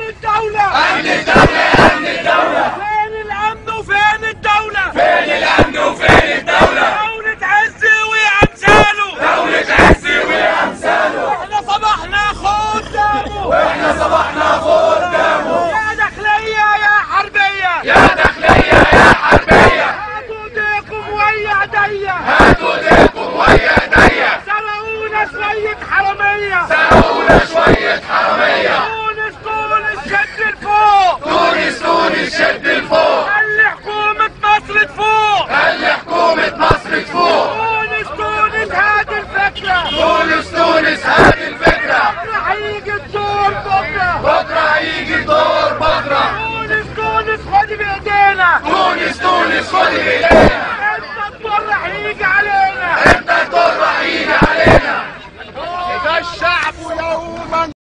الدولة؟ أمن الدولة يا أمن الدولة. فين الأمن وفين الدولة؟ فين الأمن وفين الدولة؟